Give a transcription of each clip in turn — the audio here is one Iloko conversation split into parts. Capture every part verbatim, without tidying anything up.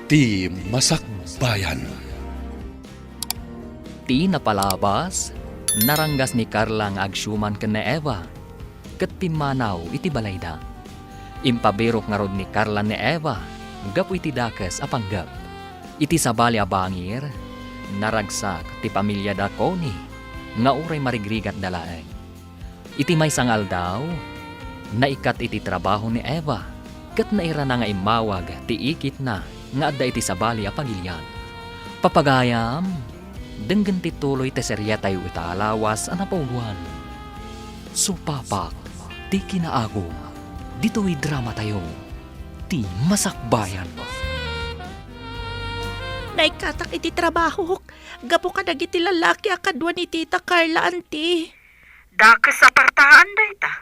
Ti Masakbayan. Ti napalabas, naranggas ni Carla nga agsiuman ken ni Eva, ket pimmanaw iti balayda. Impabirok ngarud ni Carla ni Eva gapu iti dakes a panggep. Iti sabali a bangir, naragsak ti pamiliada Connie nga uray marigrigatda laeng. Iti maysa nga aldaw, naikkat iti trabaho ni Eva ket nairana nga immawag ti ikitna nga adda iti sabali a pagilian. Papagayam, denggen ti tuloy ti seriatayo ita a lawas a napauluan. Supapak ti kinaagum ditoy dramatayo, Ti Masakbayan. Naikkatak iti trabahok gapu kadagiti lallaki a kadua ni Tita Carla, anti. Dakes a partaan dayta.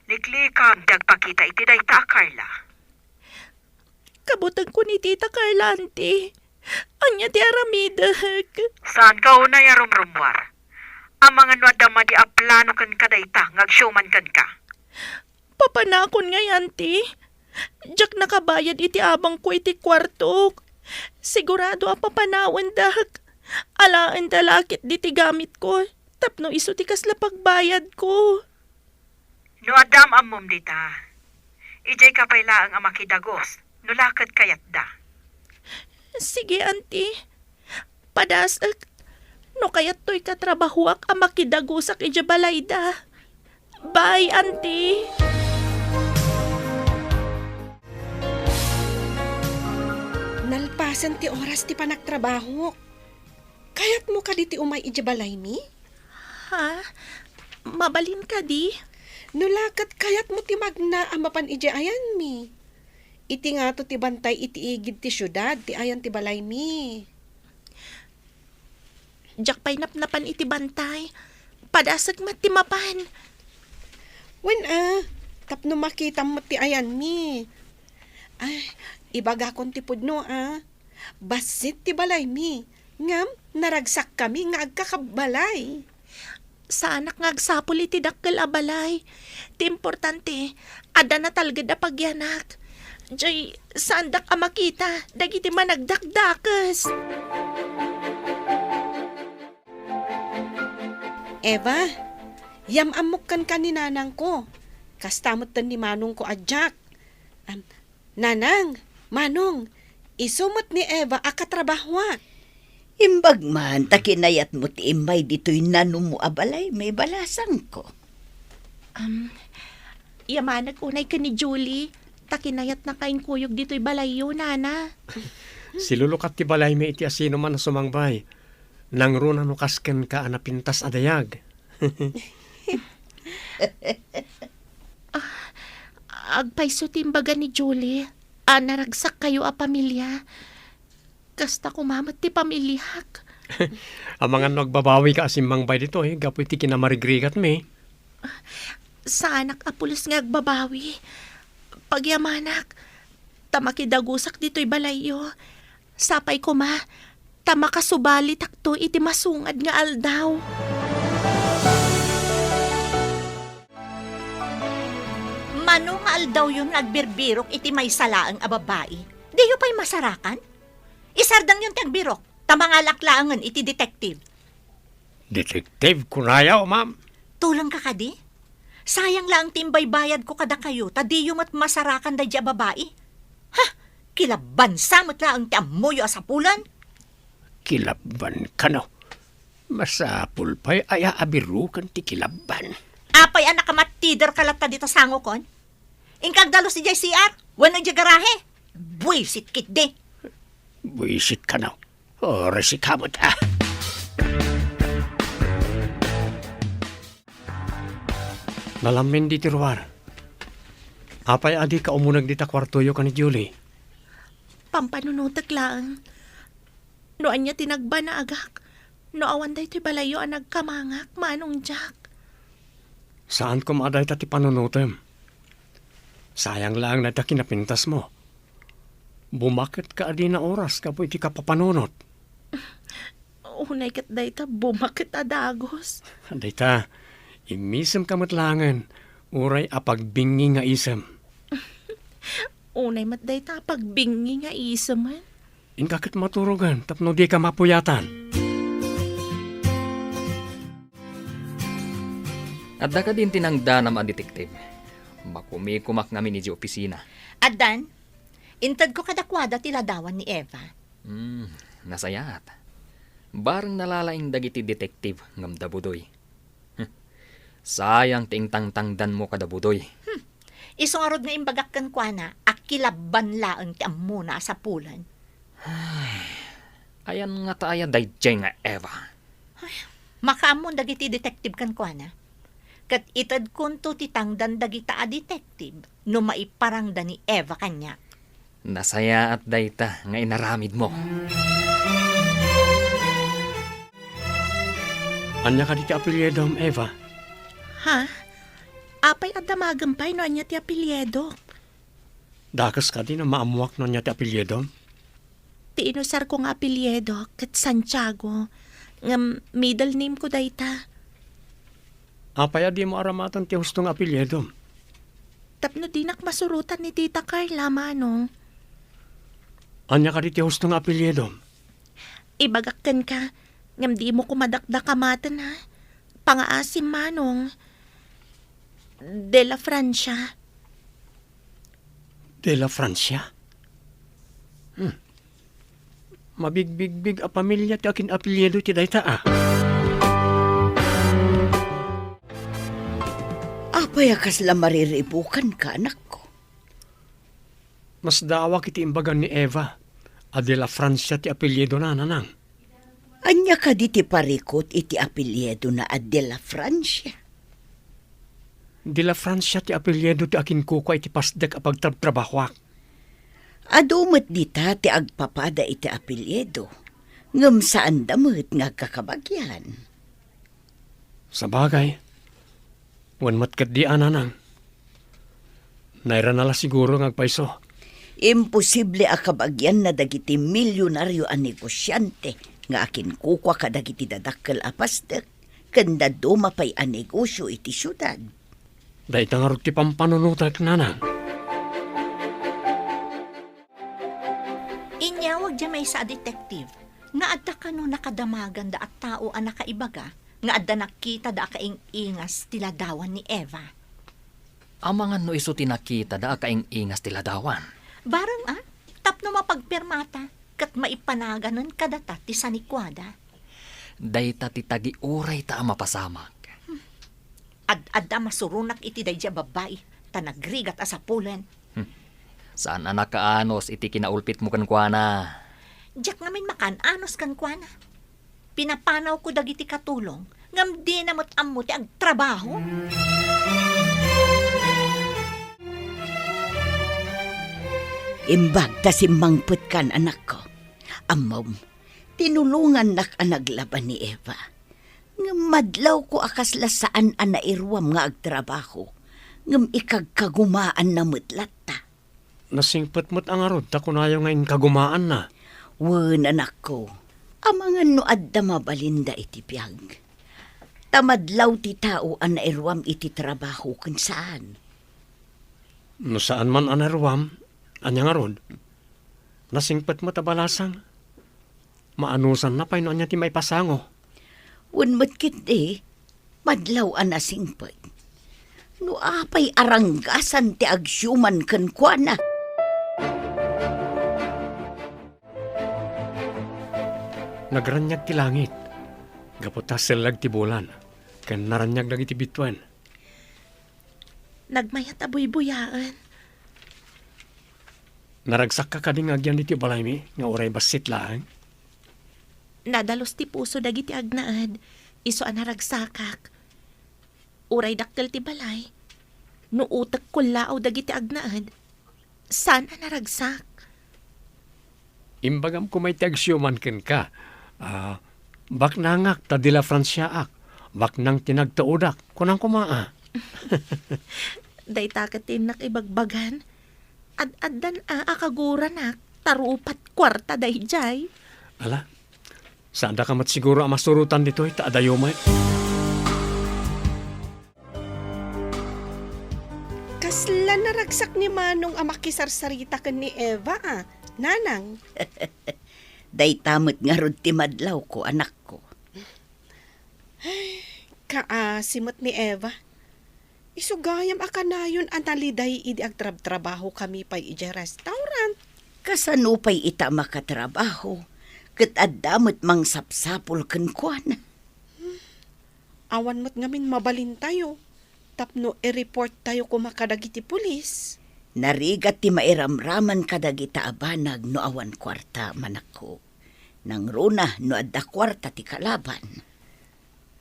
Liklikam ti agpakita iti dayta a Carla. Kabutengko ni Tita Carla, anti. Ania ti aramidek? Saanka unay a rumrummuar. Amangan no adda madi a plano kenka dayta nga agsiuman kenka. Papanakon ngay, anti. Diak nakabayad iti abangko iti kuartok. Sigurado a papanawendak. Alaenda la ketdi ti gamitko tapno isu ti kasla pagbayadko. No adda am-ammom dita, idiayka pay laeng a makidagus no la ket kayatda. Sige, anti. Padasek, no kayattoy katrabahuak a makidagusak idiay balayda. Bye, anti. Nalpasen ti oras ti panagtrabahok. Kayatmo kadi ti umay idiay balaymi? Ha? Mabalin kadi? No la ket kayatmo ti magna a mapan idiay ayanmi. Iti ngato ti bantay iti igid ti siudad ti ayan ti balaymi. Diak pay napnapan iti bantay. Padasek met ti mapan. Wen a, tapno makitam met ti ayanmi. Ay, ibagakon ti pudno a. Bassit ti balaymi. Ngem naragsakkami nga agkakabalay. Saanak nga agsapul iti dakkel a balay. Ti importante, adda natalged a pagyanak. Jay, saandak a makita dagiti managdakdakes. Eva, yam-ammok kenka ni nanangko. Kasta met ken ni manongko a Jack. Am, Nanang, Manong, isu met ni Eva a katrabahoak. Imbag man ta kinayatmo ti immay ditoy nanumo a balay, may balasangko. Am, yamanek unay ken ni Julie, ta kinayatnaka inkuyog ditoy balayyo, nana. Silulukat ti balaymi iti asinoman a sumangbay. Nangruna no kas kenka a napintas a dayag. Ah, agpayso ti imbaga ni Julie a naragsakkayo a pamilia. Kasta koma met ti pamiliak. Amangan no agbabawika a simmangbay ditoy gapu iti kinamarigrigatmi. Saanak a pulos nga agbabawi. Pagyamanak, ta makidagusak ditoy balayyo. Sapay koma, ta makasubalitakto iti masungad nga aldaw. Mano nga aldawyon nga agbirbirok iti maysa laeng a babai? Diyo pay masarakan? Isardengyon ti agbirok, ta mangalak laengen iti detective. Detective kunayo, ma'am? Tulongka kadi? Sayang laeng ti imbaybayadko kadakayo, ta diyo met masarakan daydi a babai. Ha! Kilabban sa met laeng ti ammoyo a sapulan. Kilabban kano? Masapul pay a abiroken ti kilabban. Apay a nakamattiderka latta dita sangokon? Inka agdalus idiay C R wenno idiay garahe? Buisit ketdi. Buisit kano? Oras ikaw met, ah. Nalamin ditoy ruar. Apay a dika umuneg dita kuartoyo ken ni Julie? Pampanunotek laeng. No ania ti nagbanagak, no awan daytoy balayyo a nagkamangak, Manong Jack. Saan koma a dayta ti panunotem. Sayang laeng dayta kinapintasmo. Bumaket ka a dina oras gapu iti kapapanunot. Unay ket dayta bumaket a dagus. Dayta, immisem ka met laengen, uray a pagbingi nga isem. Unay met dayta a pagbingi nga isemen. Inka ket maturogen tapno dika mapuyatan. Adda kadin ti nangdanam a detective? Makumikumak ngamin idiay opisina. Addan, intedko kadakuada ti ladawan ni Eva. Hmm, nasayaat. Bareng nalalaing dagiti detective ngem da Budoy. Huh. Sayang ti intangtangdanmo kada Budoy. Hmm. Isu ngarud nga imbagak kenkuana a kilabban laeng ti ammona a sapulen. Ay, ayan ngata aya daydiay nga Eva? Ay, makaammon dagiti detective kenkuana. Ket itedkonto ti tangdan dagita a detective no maiparangda ni Eva kaniak. Nasayaat dayta nga inaramidmo. Ania kadi ti apelyidom, Eva? Ha? Apay a damagem pay no ania ti apelyido? Dakes kadi no maammoak no ania ti apelyidom? Ti inusarko nga apelyido ket Santiago, ngem middle name ko dayta. Apay a dimo aramaten ti husto nga apelyidom? Tapno dinak masurotan ni Tita Carla, Manong. Ania kadi ti husto nga apelyidom? Ibagak kenka, ngem dimo koma dakdakama, ha? Pangaasim, Manong. De la Francia. De la Francia? Hmm. Mabigbigbig a pamilia ti akin-apelyido ti dayta, a. Apay a kasla mariribukanka, anakko? Masdaawak iti imbagan ni Eva a de la Francia ti apelyidona, nanang. Ania kadi ti parikut iti apelyidona a de la Francia? De la Francia ti apelyido ti akinkukua iti pasdek a pagtrabtrabahoak. Adu met dita ti agpapada iti apelyido, ngem saanda met nga agkakabagian. Sabagay, wen met ketdi a, nanang. Nairana la siguro nga agpayso. Imposible a kabagianna dagiti milionario a negosiante nga akinkukua kadagiti dadakkel a pasdek ken dadduma pay a negosio iti siudad. Dayta ngarud ti pampanunotek, nanang. Inyawag diay maysa a detective nga adda kano nakadamaganda a tao a nakaibaga nga adda nakitada a kaing-ingas ti ladawan ni Eva. Amangan no isu ti nakitada a kaing-ingas ti ladawan. Bareng a, tapno mapagpirmata ket maipanaganen kadata ti sanikuada. Dayta ti tagiurayta a mapasamak. Ad-adda masuronak iti daydiay a babbai, ta nagrigat a sapulen. Hmm. Saan a nakaanus iti kinaulpitmo kenkuana? Diak ngamin makaan-anus kenkuana. Pinapanawko dagiti katulong, ngem dina met ammo ti agtrabaho. Imbag ta simmangpetkan, anakko. Ammom, tinulongannak a naglaban ni Eva. Ngem madlawko a kasla saan a nairuam nga agtrabaho, ngem ikagkagumaanna met latta. Nasingpet met a ngarud ta kunayo nga inkagumaanna. Wen, anakko, amangan no adda mabalinda iti biag. Ta madlaw ti tao a nairuam iti trabaho ken saan. No saan man a nairuam, ania ngarud? Nasingpet met a balasang. Maanusanna pay no ania ti maipasango. Wen met ketdi, madlaw a nasingpet. No apay a ranggasan ti agsiuman kenkuana. Nagraniag ti langit, gapu ta sellag ti bulan, ken naraniag dagiti bituen. Nagmayat a buybuyaen. Naragsakka kadi nga agyan ditoy balaymi nga uray bassit laeng? Nadalus ti puso dagiti agnaed, isu a naragsakak. Uray dakkel ti balay, no utek kullaaw dagiti agnaed, saan a naragsak. Imbagam koma iti agsiuman kenka. Ah, baknangak ta de la Franciaak. Baknang ti nagtaudak. Kunam koma, a. Dayta ket ti innak ibagbagan. Ad-addan a, a kaguranak, ta rupat kuarta daydiay. Ala, saandaka met siguro a masurotan ditoy, ta adayo met. Kasla naragsak ni Manong a makisarsarita ken ni Eva, a. Nanang. Dayta met ngarud ti madlawko, anakko. Kaasi met ni Eva. Isu gayam a kanayon a naliday idi agtrabtrabaho kami pay idiay restaurant. Kasano pay ita a makatrabaho, ket adda met mangsapsapul kenkuana? Awan met ngamin mabalintayo tapno i-report tayo koma kadagiti pulis. Narigat ti mairamraman kadagita a banag no awan kuarta, manakko. Nangruna no adda kuarta ti kalaban.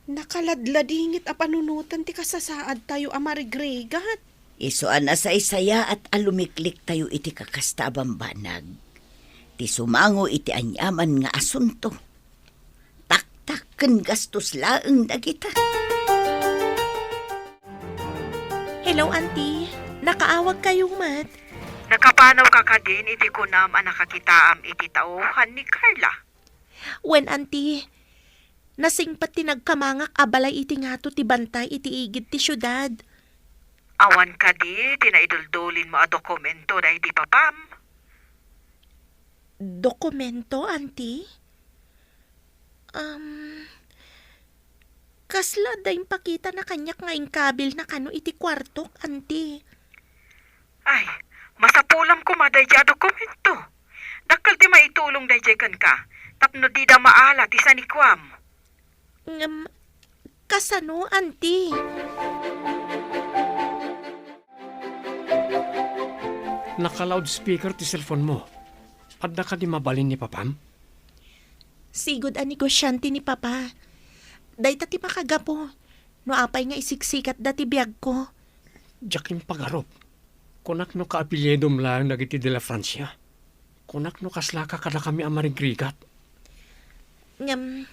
Nakaladladingit a panunoten ti kasasaadtayo a marigrigat. Isu a nasaysayaat a lumikliktayo iti kakasta a bambanag. Ti sumango iti aniaman nga asunto. Taktak ken gastos laeng dagita. Hello, Auntie. Nakaawagkayo met. Nakapanawka kadin iti kunam a nakakitaam iti tauhan ni Carla? Wen, Auntie. Nasingpet ti nagkamangak a balay iti ngato ti bantay iti igid ti siudad. Awan kadi ti naiduldulinmo a dokumento daydi papam? Dokumento, Auntie? Um, kasla adda impakitana kaniak nga inkabilna kano iti kuartok, Auntie. Ay, masapulam koma daydiay a dokumento. Dakkel ti maitulong daydiay kenka, tapno dida maala ti sanikuam. Ngem, kasano, Auntie? Naka-loudspeaker ti cellphone-mo. Adda kadi mabalin ni Papam? Sigud a negosiante ni Papa. Dayta ti makagapu no apay nga isiksikatda ti biagko. Diak impagarup. Kunak no kaapelyidom laeng dagiti de la Francia. Kunak no kaslaka kadakami a marigrigat. Ngem,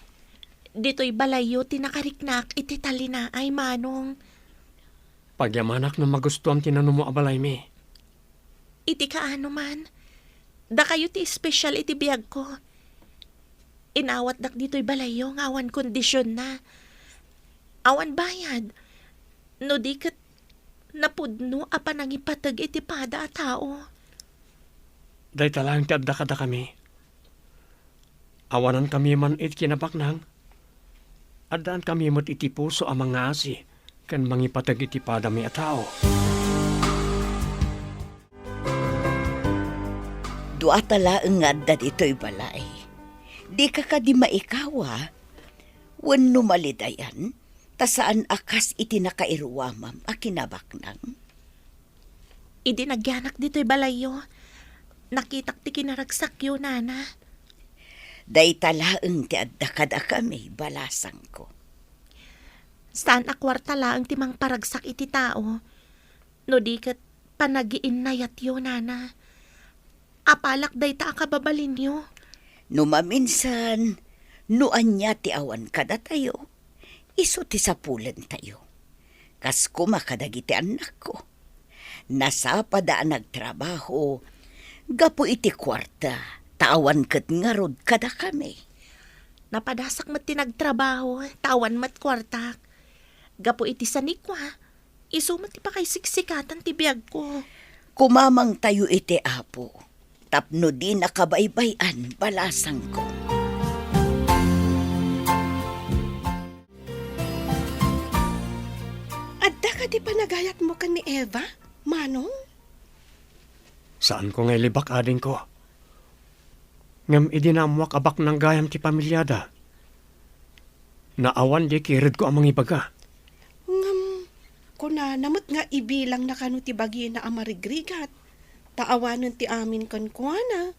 ditoy balayyo ti nakariknaak iti talinaay, Manong. Pagyamanak no magustuam ti nanumo a balaymi. Iti kaano man, dakayo ti espesyal iti biagko. Inawatdak ditoy balayyo nga awan kondisionna. Awan bayad. No di ket napudno a panangipateg iti pada a tao. Dayta laeng ti adda kadakami. Awanankami man iti kinabaknang, addaankami met iti puso a mangaasi ken mangipateg iti padami a tao. Duata laeng nga adda ditoy balay. Dika kadi maikawa wenno malidayan, ta saan a kas iti nakairuamam a kinabaknang? Idi nagyanak ditoy balayyo, nakitak ti kinaragsakyo, Nana. Dayta laeng ti adda kadakami, balasangko. Saan a kuarta laeng ti mangparagsak iti tao, no di ket panagiinnayatyo, Nana. Apalak dayta a kababalinyo. No maminsan, no ania ti awan kadatayo, isu ti sapulentayo. Kas koma kadagiti annakko. Nasapada a nagtrabaho gapu iti kuarta, ta awan ket ngarud kadakami. Napadasak met ti nagtrabaho, ta awan met kuartak. Gapu iti sanikua, isu met ti pakaisiksikatan ti biagko. Kumamangtayo iti Apo, tapno dina kabaybay-an, balasangko. Adda kadi panagayatmo ken ni Eva, Manong? Saanko nga ilibak, adingko. Ngem idi naammoak a baknang gayam ti pamiliada, naawan diay kiredko a mangibaga. Ngem, kunana met nga ibilangna kano ti bagina a marigrigat, ta awanen ti amin kenkuana.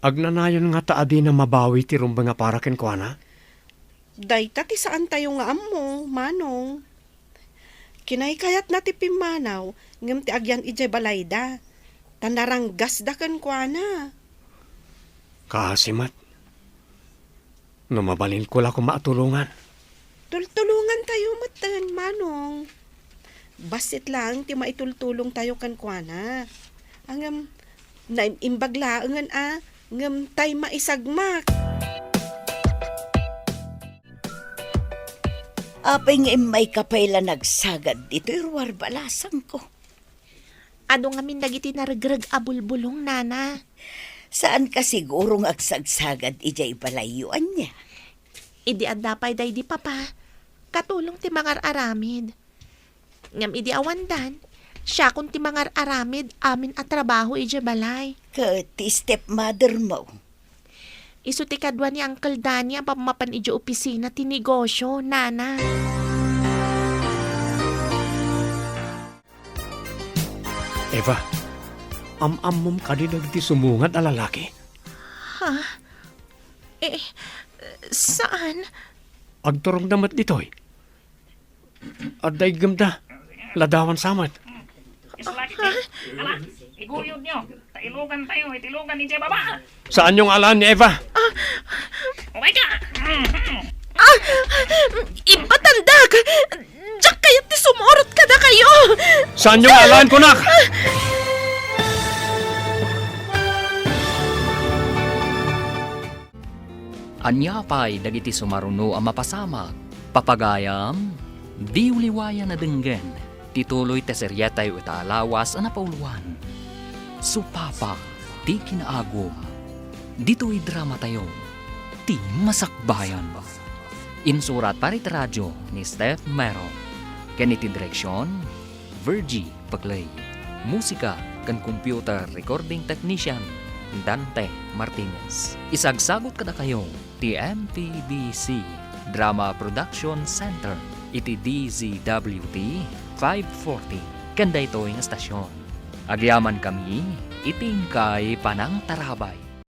Agnanayon ngata a dina mabawi ti rumbeng a para kenkuana? Dayta ti saantayo nga ammo, Manong. Kinaykayatna ti pimmanaw, ngem ti agyan idiay balayda, ta naranggasda kenkuana. Kaasi met. No mabalinko la koma a tulongan. Tultulongantayo metten, Manong. Bassit laeng ti maitultulongtayo kenkuana. Ngem, naim-imbag laengen a, ngem tay maisagmak. Apay nga immayka pay la nagsagad ditoy ruar, balasangko? Adu ngamin dagiti naregreg a bulbulong, nana. Saanka siguro nga agsagsagad idiay balayyo, ania? Idi adda pay daydi papa, katulong ti mangar-aramid. Ngem idi awandan, siakon ti mangar-aramid amin a trabaho idiay balay. Ket ti stepmother mo? Isu ti kadua ni Uncle Danny a pammapan idiay opisina ti negosio, nana. Eva, am-ammom kadi dagiti sumungad a lalaki? Ha? Eh, saan? Agturongda met ditoy. Adda iggemda. Ladawan sa met. Islak iti. Ala, iguyod nyo. Ta ilugan tayo, iti lugan ni Jebaba. Saan yung alan ni Eva? Oh my God! Ah! Ibatandak! Diak kayat ti sumurot kada kayo! Saan yung alan, kunak? Ania pay dagiti sumaruno a mapasamak? Papagayam, diyo liwayan a denggen ti tuloy ti serietayo ita a lawas a napauluan, Supapa ti Kinaagum. Ditoy dramatayo, ti Masakbayan. Insurat para iti radio ni Steph Mero. Ken iti direksion, Virgie Paclay. Musika ken computer recording technician, Dante Martinez. Isagsagut kadakayo ti M P B C Drama Production Center iti D Z W T five forty ken daytoy nga estasion. Agyamankami iti inkay panangtarabay.